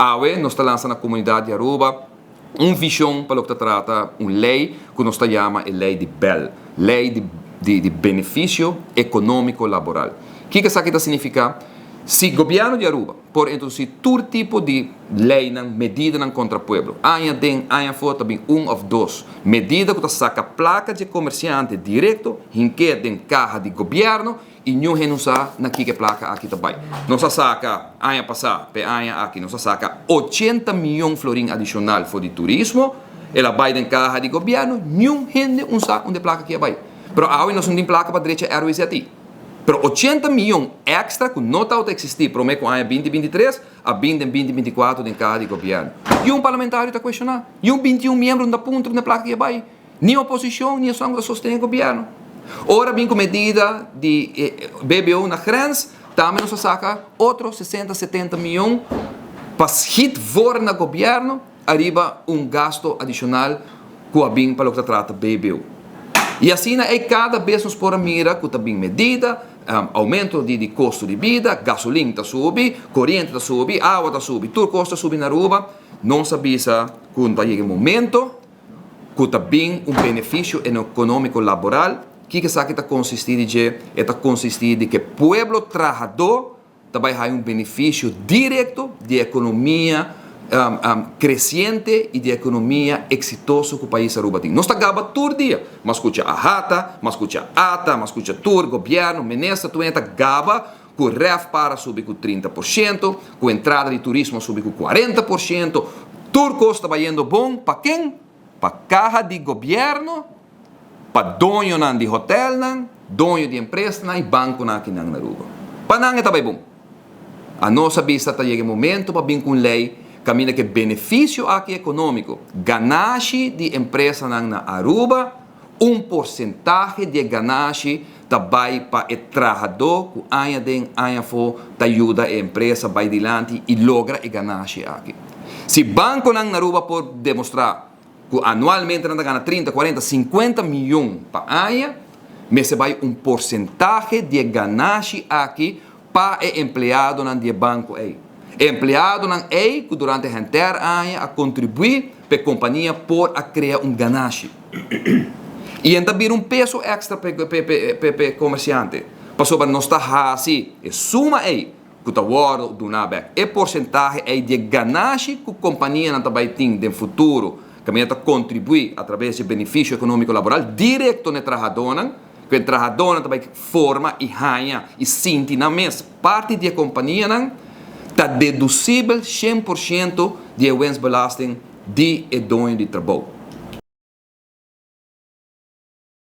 Awe nos ta lansa na comunidad di Aruba un vision pa loke ta trata un ley cu nos ta yama e ley di bel, ley di di di beneficio economico laboral. Kico esaki ta significa? Si gobierno di Aruba por introduci tur tipo di leynan, medidanan contra pueblo, aña den, aña afo ta bin un of dos medida cu ta saca placa dje comerciante directo hink'e den caha di gobierno, I niun hende no sa na kiko e plaka aki ta bai. Nos a saka, aña pasá p'e aña aki, nos a saka ochenta mion florin adishonal for di turismo. El a bai den kaha di gobièrnu, niun hende un sa unda e plaka aki a bai. Pero awe nos no tin plaka pa drecha RWZI. Pero ochenta mion èkstra ku no tabata eksistí promé ku aña 2023, a bin den 2024 den kaha di gobièrnu. Niun parlamentario ta kuestioná. Niun 21 miembro no ta puntra unda e plaka aki a bai. Ni oposicion ni esun cu ta sostene gobierno. Ora bin cu medida di BBO na grens, tambe nos a saca otro 60, 70 miyon pa schiet voor na gobierno ariba un gasto adicional cu a bin pa loke ta trata BBO. Y asina ey cada bes nos por a mira cu ta bin medida, aumento di costo di bida, gasolin ta subi, coriente ta subi, awa ta subi, tur cos ta subi na Aruba. Nos a bisa cu ta yega e momento ku ta bin un benefisio ekonómiko laboral. Kiko esaki ta konsistí di dje? E ta konsistí di ke pueblo trahadó ta bai haña un benefisio direkto di e ekonomia kresiente i di e ekonomia eksitoso ku pais Aruba tin. Nos ta gaba tur dia. M'a skucha AHATA, m'a skucha ata, m'a skucha tur, gobièrnu, minister, tur hende ta gaba ku RevPar a subi ku 30%, ku entrada di turismo a subi ku 40%, tur kos ta bayendo bon, pa ken? Pa kaha di gobièrnu, pa doñonan di hotèlnan, doño di empresanan i bankonan akinan na Aruba. Pa nan e ta bai bon. Anos a bisa ta yega e momento pa bin ku un lei kaminda ku e benefisio aki ekonómiko, ganashi di empresanan na Aruba, Un porsentahe di e ganashi ta bai pa e trahadó ku aña den aña afó ta yuda e empresa bai dilanti i logra e ganashi aki. Si bankonan na Aruba por demostrá ku anualmente nan ta gana 30, 40, 50 miyon pa aña, mester bai un porsentahe di e ganashi aki pa e empleadonan di e banko ei. E empleadonan ei ku durante henter aña a kontribuí pa e kompania por a krea un ganashi. I en ta bira un peso èkstra pa e komersiante, pasobra nos ta hasi e suma ei ku ta wòrdu duná bèk. E porsentahe ei di e ganashi ku kompanianan ta bai tin den futuro, kaminda ta kontribuí atraves di e benefisio ekonómiko laboral direkto na e trahadónan, Ku e trahadónan ta bai forma i haña i sinti nan mes parti di e kompanianan, ta dedusibel 100% di e winstbelasting di e doño di trabou.